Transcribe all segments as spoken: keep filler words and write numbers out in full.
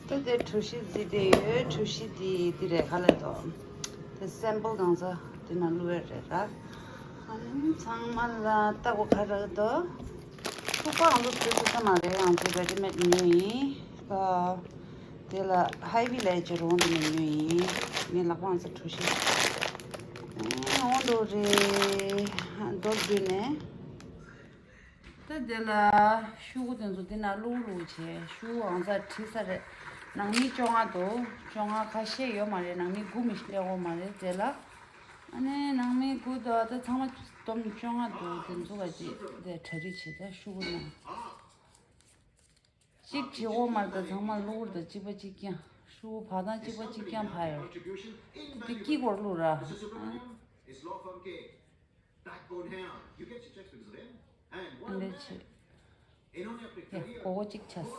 དེ་གྲུ་བཞི་བརྩིས་ཏེ་ཡོད། གྲུ་བཞི་དེ་དེ་རེད། ག་ལ་དོ། དེ་སེམ་པལ་གང་ཚ་དེ་ན་བླུགས་ཡ་རེད་ར། ཨ་ནི་ཚང་མ་ལ་ལྟ་གོ་ག་ར་དོ། ཐུག་པ་ང་ཚོ་བཟོས་ཐུབ་ས་མ་རེད། ང་ཚོ་རེ་ཌི་མེད་ཉོས་ཡིན། ཨ། དེ་ལ་ཧའི་ཝེ་ལ་ཡ་ཅི་རོང་དེ་ནས་ཉོས་ཡིན། ངའི་ལག་པ་ང་ཚོ་གྲུ་བཞི། ཨེ་འོང་འགྲོ་རེད། མདོར་བསྡུས་ནས། ད་དེ་ལ་ཤུ་གུ་དེ་ཚོ་དེ་ན་བླུག་བླུག་བྱས། ཤུ་གུ་ཨང་རྩ་བྲིས་ས་རེད། ནང་མི་བཅོ་ལྔ་འདུག་བཅོ་ལྔ་ཁ་ཤས་ཡོད་མ་རེད། ནང་མི་དགུ་མི་སླེབས་ཡོད་མ་རེད་དེ་ལ། ཨ་ནི་ནང་མི་དགུ་དང་ད་ཚང་མ་བསྡོམས་བཅོ་ལྔ་འདུག་དེ་ཚོ་ག་ཅིག་དེ་གྲ་སྒྲིག་བྱེད། ད་ཤུ་གུ་ནང་གཅིག་བྱེད་འོ་མ་རེད། ད་ཚང་མ་བླུག་རེད། ད་གཅིག་པ་གཅིག་རྐྱང་། ཤུ་གུ་བག་དང་གཅིག་པ་གཅིག་རྐྱང་བག་ཡོད། དེ་དཀྱིལ་འཁོར་བླུག་ར། ཨ། ཨ་འདྲ་བྱེད། ཡ། སྒོར་སྒོར་གཅིག་ཆགས།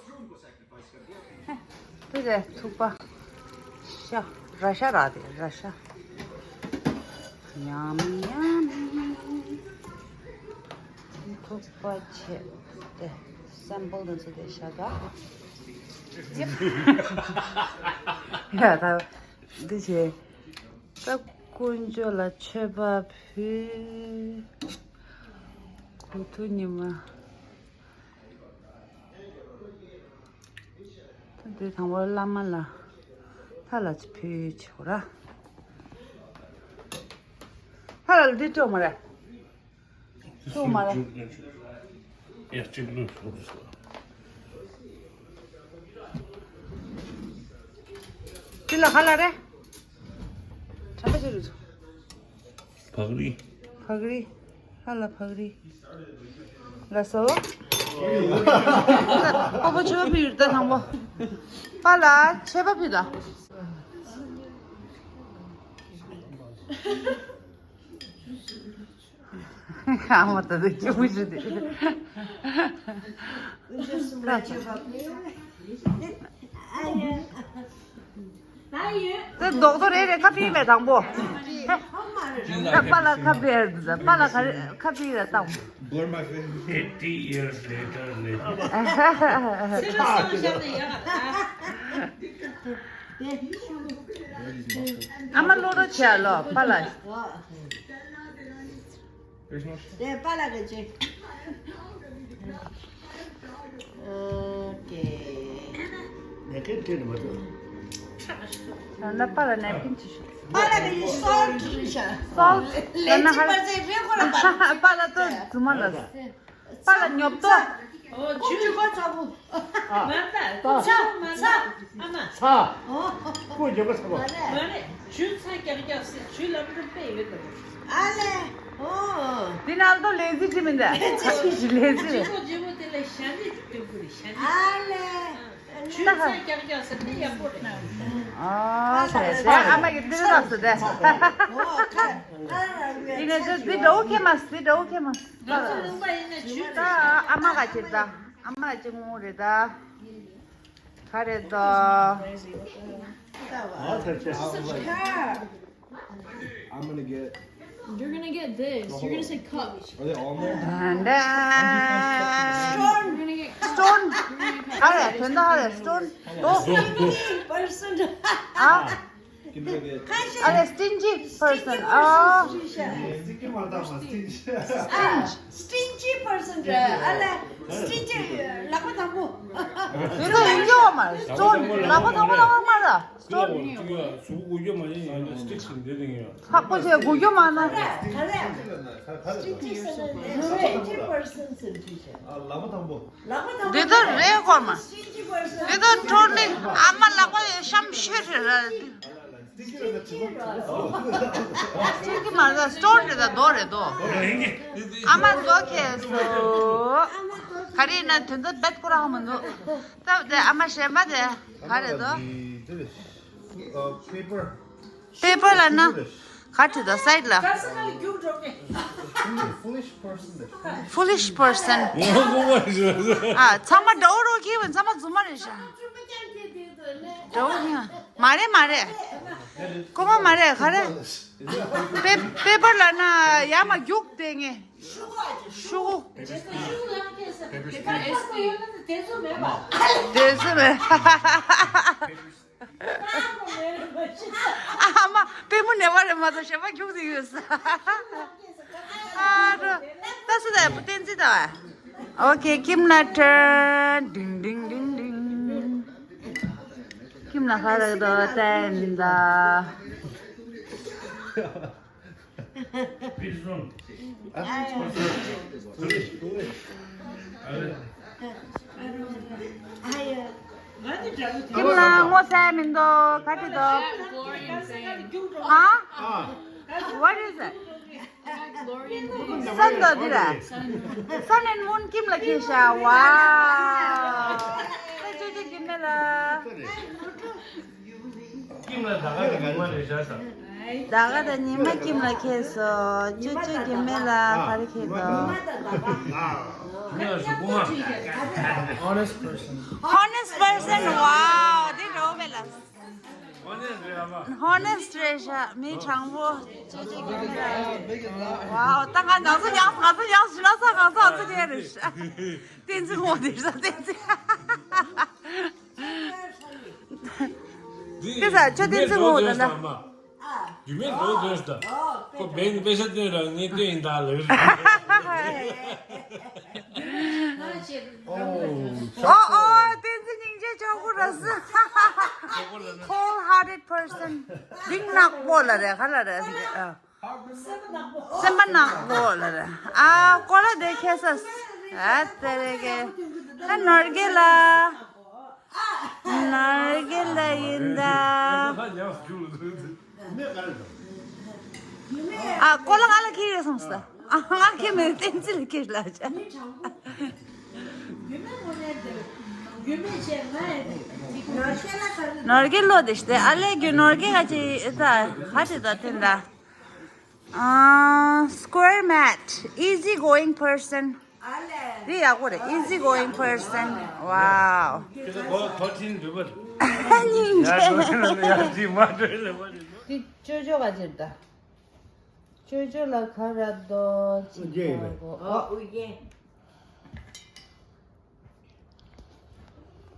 དེ་རེད། ཐུག་པ་ཤ། ར་ཤ་ར། དེ་ར་ཤ། ཉམ་ཉམ། ཐུག་པ་བྱས་ཏེ་སེམ་པལ་དེ་ཚོ་དེ་ཤ་ག་ཡ། ད་འདི་བྱས། ད་དཀོན་མཆོག་ལ་མཆོད་པ་ཕུལ། དགུ་ཐུག་ཉི་མ། ད་དེ་དང་པོ་བླ་མ་ལ་ལྷ་ལ་ཕུལ་བྱེད་དགོས་ར། ལྷ་ལ་འདི་སྤྲོ་མ་རེད། སྤྲོ་མ་རེད། ཡ། གཅིག་ལུས་སོ་སོ། འདི་ལ་ག་ལ་རེད། དྲན་པ་བྱེད་རུ། བག་རི། བག་རི། ཧ་ལ་བག་རི། ལ་སོ། པ་པོ་ཆོས་པ་ཕི་ཡུར་ད་དང་པོ། པ་ལ་ཆོས་པ་ཕི་ད། ཨ་མ་ད་དུ་སྐྱིད་པོ་ཞིག་དེ། དེ་རྡོག་རྡོག་རེ་རེ་ཁ་ཕིག་མེད་དང་པོ། ད་པཱ་ལགས་ཁ་ཕིག་རེད། ད་པཱ་ལགས་ཁ་ཁ་ཕིག་རེད་དང་པོ། Eighty years later, later. ཨ་མ་བློ་རོགས་བྱས་ལོ་པཱ་ལགས། དེ་པཱ་ལགས་ཀྱི་ཅིག་ཨོ་ཀེ། ནེ་པ་ཀིན་སྤྲད་མ་ཐུབ། ད་ལྟ་པཱ་ལགས་ནེ་པ་ཀིན་ཅིག་ཞུ། པཱ་ལགས་ཀྱི་སོལ་ཊི་རེད་ཤག་སོལ་ཊི། ལས་ན་ཧར། པཱ་ལགས་ཏོ་རྫུན་མ་ལ། པཱ་ལགས་ཉོབ་ཏོ། ཨོ་ཇུ། ཇུ་གོ་ཚ་བུ། ཨ། མ་ད། ཚ། ཚ། ཨ་མ། ཚ། ཨོ། ཁོ་ཇུ་གོ་ཚ་བུ། མ་རེད། མ་རེད། ཇུ་ཚ་རྒྱག་རྒྱག་ཟེར། ཇུ་ལམ་འགྲོ་དཔེ་ཡོད་དམ། ཨ་ལེ། ཨོ། འདི་ནང་དུ་ལེ་ཛི་ཅི་མིན་ད། ལེ་ཛི་ལེ་ཛི། ཇུ་གོ་ཇུ་གོ་དེ་ལ་ཞ་ནི་སྟོན་གི་རེད། ཞ་ནི། ཨ་ལེ། ཇུ་ཚ་རྒྱག་རྒྱག་ཟེར་ནི་ཡག་པོ་རེད། ཨ་ལེ། ཨ་མ་གི་འདི་རེད་ཟེར་ད། ཨོ་ཁ། ཨ་ར་ར། འདི་ནས་འདི་འདྲ་བོ་ཁྱེར་མ། འདི་འདྲ་བོ་ཁྱེར་མ། ང་ཚོ་ལུང་པ་ཡིན་ན་ཇུ་ད། ཨ་མ་ག་ཅིག་ད། ཨ་མ་ག་ཅིག་ངོ་རེད་ད། ག་རེ་ད། I'm gonna get. You're gonna get this. You're gonna say cup. Are they almond? Stone. You're gonna get cup. Stone. You're gonna get cup. ག་རེ་དོན་དག་ག་རེ། སི་ཊོན་ཌི། ཨ། སི་ཊིན་ཇི་པར་སན། ཨ་རེ། སི་ཊིན་ཇི་པར་སན། ཨ། སི་ཊིན་ཇི། སི་ཊིན་ཇི་པར་སན་རེད། ཨ་ལེ། སི་ཊིན་ཇི། ལག་པ་དང་པོ། དེ་ཚོ་ཡིན་གྱི་ཡོད་མ་རེད། སི་ཊོན་ལག་པ་དང་པོ་ལག་པ་མ་རེད། སི་ཊོན་ཟུག་གུ་ཡོད་མ་ཡིན། ཡང་སི་ཊིན་ཇི་འདི་རིང་ཡོད། ཁག་པོ་བྱས་གུ་ཡོད་མ་ན། ག་རེ། སི་ཊིན་ཇི་པར་སན་སན་རེད། ལག་པ་དང་པོ། འདི་ཚོ་རེད་གོ་མ། འདི་ཚོ་ཊོ་ཊ་ལི་ཨ་མ་ལག་པ་ཤམ་ཤོས་རེད་ར། སི་ཊིན་ཇི་རེད། སི་ཊིན་ཇི་མ་རེད། སི་ཊོན་རེད་ད། རྡོ་རེད་རྡོ། ཨ་མ་རྡོ་ཁྱེར་སོང་། ག་རེ་ཡིན་ན་དོན་དག་རྦད་ཁོ་རང་མི་འདུག་སྟབས་བདེ། ཨ་མ་གཞན་པ་དེ་ག་རེ་འདུག་པེ་པར། པེ་པར་ལ་ན་ག་བྲིས་འདུག་སའིཌ་ལ། Foolish person. Foolish person. ཨ། ཚང་མ་འདྲ་བོ་རོ་ཁྱེར་བ། ཚང་མ་རྫུན་མ་རེད་ཤག་འདྲ་བོ་ཡིན། མ་རེད་མ་རེད། ཁོ་མ་མ་རེད། ག་རེ། པེ་པེ་པར་ལ་ན་ཡར་མར་རྒྱུགས་བསྡད་ངེས། ཤུ་གུ། དེ་ཚོ་མེད། ཨ་མ། པུས་མོ་ནེ་བ་རེད་མ་གཏོགས་ཞེ་པོ་རྒྱུག་དེ་ཡོད་ས། ཨ་རོ། ད་སུ་ད་བསྟན་འཛིན་ད། ཨོ་ཁེ། ཁྱིམ་ལ་ཏྲན། ཏིང་ཏིང་ཏིང་ཏིང་། ཁྱིམ་ལ་ཧ་ར་དོ་བསྟན་ད། ཁྱིམ་ལ་ངོ་ཚ་མི་འདུག་ག་རེ་འདུག་ཧ། What is it? Sun འདུག་འདི་ར། Sun and moon ཁྱིམ་ལ་ཁེལ་ཤག Wow. ད་ཅོ་ཅོ་ཁྱིམ་ལ། ཁྱིམ་ལ་ཟླ་བ་དང་ཉི་མ་རེད་ཤག་ཟེར། ཟླ་བ་དང་ཉི་མ་ཁྱིམ་ལ་ཁེལ་སོང་། ཅོ་ཅོ་ཁྱིམ་ལ་ག་རེ་ཁེལ་འདུག་ཉི་མ་ལ་གཟུགས་པོ་མ། Honest person. Honest person. Wow. འདི་འགྲོ་བས་ལ། Honest རེད་ཤག་མི་དྲང་པོ། ཅོ་ཅོ་ཁྱིམ་ལ། Wow. ད་ང་ང་ཚོ་ཡག་ང་ཚོ་ཡག་ཞུ་ན་ས་ང་ཚོ་ཨ་ཚོ་ཉེ་རེད་ཤག་བསྟན་འཛིན་ངོ་དེ་ཤག་བསྟན་འཛིན། དེ་ས་ཁྱོད་བསྟན་འཛིན་ངོ་ད་ན། རྒྱུ་མེད་འགྲོ་དོན་ཟེར། ཁོ་བན་པེ་ཤ་སྟོན་ར་ངས་སྟོན་ཡིན་ད་ལེ། ཨོ་ཨོ་བསྟན་འཛིན་སྙིང་རྗེ་ཆོག་གོ་ར་སི། Cold hearted person. གླིང་ནག་པོ་ལ་རེ་ག་ལ་རེ། སེམས་པ་ནག་པོ་ལ་རེ། ཨ་ཀོ་ལ་དེ་ཁེ་ས། ཨ་དེ་རེ་གེ། ད་ནོར་གེ་ལ། ནར་གེ་ལ་ཡིན་ད། ཨ་ཀོ་ལ་ང་ལ་ཁྱེར་ཡོད་སོང་ས། ཨ་ང་ཁྱེར་མེད་བསྟན་འཛིན་ལ་ཁྱེར་ལ་བྱ། ནར་གེ་ལོ་དེ་ཤ་དེ་ཨ་ལེ་གུ་ནར་གེ་ག་ཅི་ད་ཧ་ཅི་ད་དེ་འདྲ། Uh, square match, easy going person. འདི་ཡག་པོ་རེད། Easy going person. Wow. སྙིང་རྗེ། འདི་ཅོ་ཅོ་ག་ཅིར་ད། ཅོ་ཅོ་ལ་ག་ར་དོ་ཅི་ཨོ་ཨུ་རྒྱན།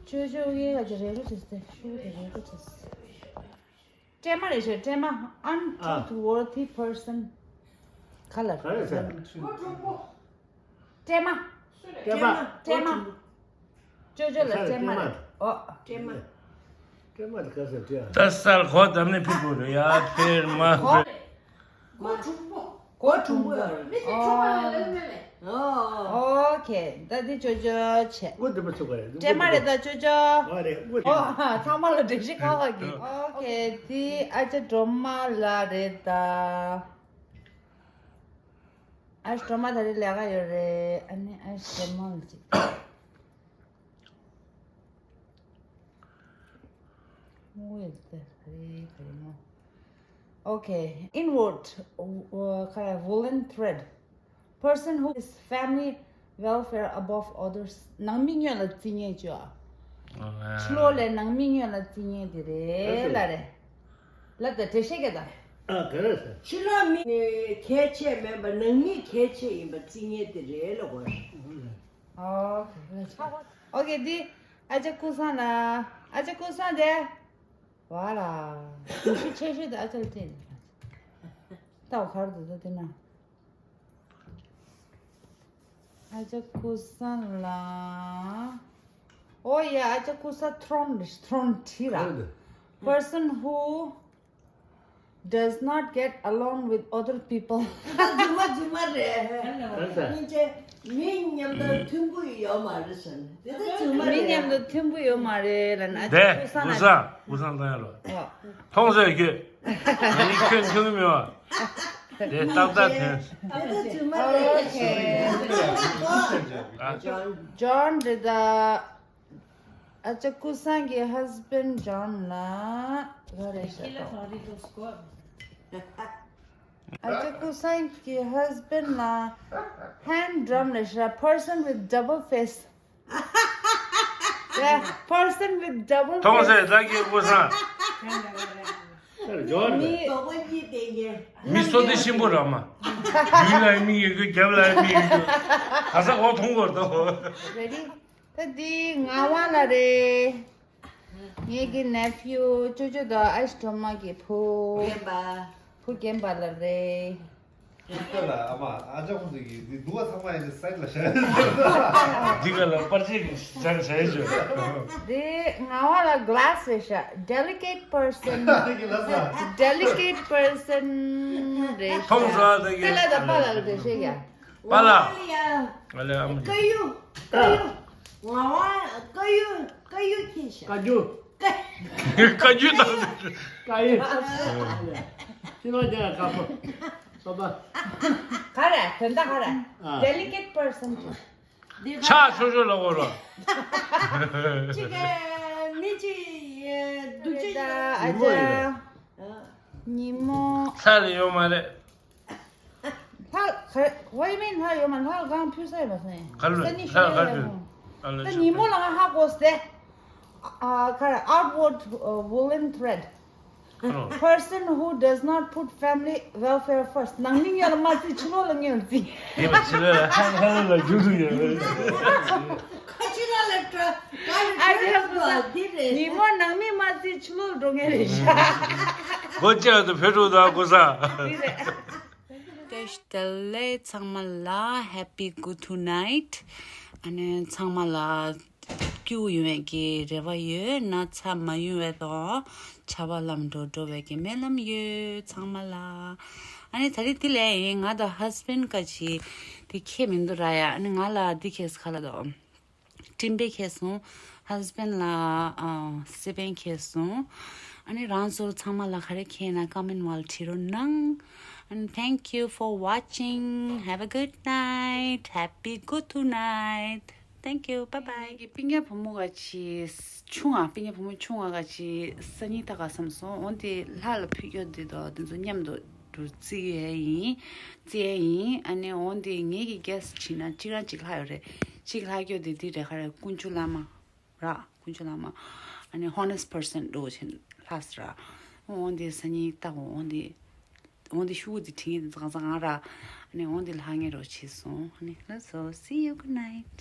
ཅོ་ཅོ་ཨུ་རྒྱན་ག་ཅི་རེད་རུ་ཅི་སྟེ་ཤུ་དེ་རེད་རུ་ཅི་སྟེ། སྲན་མ་རེད་ཤག་སྲན་མ། Untrustworthy person. ག་ལ་ག་རེ་ཟེར། སྲན་མ། སྲན་མ། སྲན་མ། ཅོ་ཅོ་ལ་སྲན་མ་རེད། ཨོ། སྲན་མ། སྲན་མ་དེ་ག་ཟེར་དེ་ཨ། ད་སལ་གོ་དམ་ནས་ཕི་གོ་རེད་ཡ་ཕེར་མ་ཕེར། གོ་གྲུང་པོ། གོ་གྲུང་པོ་ཡོད་རེད། ཨོ། ཨོ་ཁེ། ད་འདི་ཅོ་ཅོ་བྱས། དངུལ་འདི་མ་ཚུགས་པ་རེད། སྲན་མ་རེད་ད་ཅོ་ཅོ། ཨ་རེད་དངུལ་དེ། ཨོ་ཚང་མ་ལ་འགྲེལ་བཤད་ཁག་ཁག་གི། ཨོ་ཁེ། འདི་ཨ་ཅག་སྒྲོལ་མ་ལགས་རེད་ད། ཨ་ཅག་སྒྲོལ་མ་ད་རེས་ལས་ཀ་ཡོད་རེད། ཨ་ནི་ཨ་ཅག་སྒྲོལ་མ་ལ་ཅིག Who is this? Hare Krishna. Okay, inward, uh, kind of woolen thread. Person who is family welfare above others. ནང་མི་ཉོན་ལ་རྩི་ཉེ་ཅོ། ཕྱི་ལོགས་ལས་ནང་མི་ཉོན་ལ་རྩི་ཉེ་དེ་རེད་ལ་རེད། ལབ་ད་འགྲེལ་བཤད་རྒྱག་ད། ཨ་ག་རེ་ཟེར། ཕྱི་ལོགས་མི་ནི་གལ་ཆེ་མིན་པ་ནང་མི་གལ་ཆེ་ཡིན་པ་རྩི་ཉེ་དེ་རེད་ལ་གོ། ཨོ། ཨོ་ཁེ། འདི་ཨ་ཅག་ཀུན་བཟང་ལ། ཨ་ཅག་ཀུན་བཟང་དེ། ཝ་ལ། ཞུ་ཆེ་ཤོས་དེ་ཨ་ཅག་ལ་སྤྲད་ནས། ལྟ་བ་གར་འདུག་ད་དེ་ན། ཨ་ཅག་ཀུན་བཟང་ལ། ཨོ་ཡ། ཨ་ཅག་ཀུན་བཟང་ཐྲོན་ཐྲོན་བྲིས་ར། ག་རེ་འདུག Person who does not get along with other people. རྫུན་མ་རྫུན་མ་རེད། སྙིང་རྗེ། མི་མཉམ་དུ་མཐུན་པོ་ཡོད་མ་རེད་ཟེར་ནས་དེ་ལྟར་རྫུན་མ་མི་རེད། མཉམ་དུ་མཐུན་པོ་ཡོད་མ་རེད་ལབ་ན། ཨ་ཅག་ཀུན་བཟང་ལ། ཀུན་བཟང་ལྟ་ཡ་རོ། ཨོ། མཐོང་ཟེར་ཁྱོད། ང་ནི་ཁྱོད་མཐུན་གི་མེད་བ། དེ་ཏག་ཏག་ཐོན། དེ་ལྟར་རྫུན་མ་རེད། ཨོ་ཁེ། ཨ། ཇོན་རེད་ད། ཨ་ཅག་ཀུན་བཟང་གི་husband John ལ་ག་རེ་ཤག་ད། ཨ་ཅག་ཀུན་བཟང་གི་husband ལ་hand འགྲམ་ལ་ཤ་person with double face. Yeah, person with double face. མཐོང་ཟེར་ད་ཀུན་བཟང་། མི། མི་སོ་དེ་ཤིང་པོ་ར་མ། མདུན་ལ་མི་ཡོད་གི་རྒྱབ་ལ་མི་ཡོད་གི། ག་ས་འོ་མཐོང་གོ་ད་འོ། Ready? ད་འདི་ངག་དབང་ལགས་རེད། ངེད་ཀྱི་nephew ཅོ་ཅོ་དང་ཨ་ཞེ་སྒྲོལ་མ་གི་བུ། རྒན་པ། བུ་རྒན་པ་ལགས་རེད། ཁྱོད་ལ་ཨ་མ་ཨ་ཅག་ཁོང་ཚོ་གིས་འདི་འདུག་བ། ཚང་མ་ཡིན་ཏེ་side་ལ་བཞག་འདི་ག་ལ་པར་ཆས་ཀྱི་ཟ་ཟ་ཡི་ཞོ། འདི་ངག་དབང་ལགས་glass་རེད་ཤག delicate person། འདི་གི་ལ་ས། Delicate person་རེད་ཤག་མཐོང་ས་འདི་གི་དེ་ལ་ད་པཱ་ལགས་རེད་ཤག་ཡ། པཱ་ལགས། ང་ལ་ཡ། ང་ལ་ཡ་ཨ་མ། ཀ་ཡུ། ཀ་ཡུ། ང་བ་ཀ་ཡུ། ཀ་ཡུ་ཁྱེད་ཤག་བཀའ་འགྱུར། བཀའ་འགྱུར་དང་། བཀའ་ཡིག་ཕྱི་ལོགས་རྒྱ་ཡ་དཀར་པོ། སོ་པ། ག་རེ་དོན་དག་ག་རེ། ཨ། Delicate person་ཆགས་ཆོག་ཆོག་ལ་གོ་རོ། ཅིག་མི་ཅིག་འདུག་ཅིག་ཨ་ཅག་ཉིན་མོ། ལྷ་ལ་ཡོད་མ་རེད། ལྷ། ག- what you mean ལྷ་ཡོད་མ། ལྷ་གང་ཕུལ་ས་ཡོད་མ་སོང་། ག་ལ་ས་ནི་ལྷ་ག་ལ་ཕུལ། ཨ་ལ་ད་ཉིན་མོ་ལ་ང་ཧ་གོ་སྟེ། ཨ་ག་རེ་outward uh, woolen thread person who does not put family welfare first། ནང་མི་ངན་ལ་མ་བརྩི་ཕྱི་ལོགས་ལ་ངན་བརྩི། དེ་བ་ཕྱི་ལོགས་ལ་ཧ་ཧ་ལ་རྒྱུག་རྒྱུག་ཡོད་རེད། ཁ་ཆེ་ལ་ལ་ཏྲ་ཨ་རེ་ཧ་གོ་ས། འདི་རེད། ཉིན་མོ་ནང་མི་མ་བརྩི་ཕྱི་ལོགས་འགྲོ་ངེས་རེད་ཤག་སྒོ་ལྕགས་དུ་ཕེ་ཕྲུག་དང་སྒོ་ས། འདི་རེད། བཀྲ་ཤིས་བདེ་ལེགས་ཚང་མ་ལ། Happy good tonight། ཨ་ནི་ཚང་མ་ལ་སྐྱིད་པོ་ཡོང་བའི་གི་རེ་བ་ཡོད། ན་ཚ་མ་ཡོང་བའི་དང་བྱ་བ་ལམ་འགྲོ་འགྲོ་བའི་གི་སྨོན་ལམ་ཡོད་ཚང་མ་ལ། ཨ་ནི་ད་རེས་དེ་ལས་ཡིན། ང་དང་husband་ག་ཅི་དེ་ཁྱད་མི་འདུག་ར་ཡ། ཨ་ནི་ང་ལ་དེ་ཁྱད་ས་ག་ལ་དོ། སྤྲིན་པའི་ཁེ་སོང་། husband་ལ་ཨ་སེ་པན་ཁེ་སོང་། ཨ་ནི་རང་ཚོ་ཚང་མ་ལ་ག་རེ་ཁེ་ན་comment་ལ་བྲིས་རོགས་གནང་། And thank you for watching. Have a good night. Happy good tonight. Thank you. Bye bye. ངེད་ཀྱི་སྤུན་ཀྱག་བུ་མོ་ག་ཅི་ཆུང་ང་སྤུན་ཀྱག་བུ་མོ་ཆུང་ང་ག་ཅི་སང་ཉིན་ལྟ་ག་བསམ་སོང་། འོན་ཏེ་ལྷ་ལ་ཕུལ་རྒྱུ་འདི་དང་འདི་ཚོ་མཉམ་དུ་འགྲོ་རྩིས་ཡས་ཡིན། རྩིས་ཡས་ཡིན། ཨ་ནི་འོན་ཏེ་ངེད་ཀྱི་guest་བྱས་ན་གཅིག་རང་གཅིག་ལྷག་ཡོད་རེད། གཅིག་ལྷག་རྒྱུ་དེ་འདི་རེད། ག་རེ་དཀོན་མཆོག་བླ་མ་ར། དཀོན་མཆོག་བླ་མ། ཨ་ནི་honest person་འགྲོ་བྱས་ལྷག་ས་ར། འོན་ཏེ་སང་ཉིན་ལྟ་གོ། འོན་ཏེ་འོན་ཏེ་ཤུ་གུ་དེ་དྲིན་དེ་ཙང་ཙང་ར། ཨ་ནི་འོན་ཏེ་ལྷག་ངེས་རོགས་བྱས་སོང་། ཨ་ནི་ལགས་སོ། See you. Good night.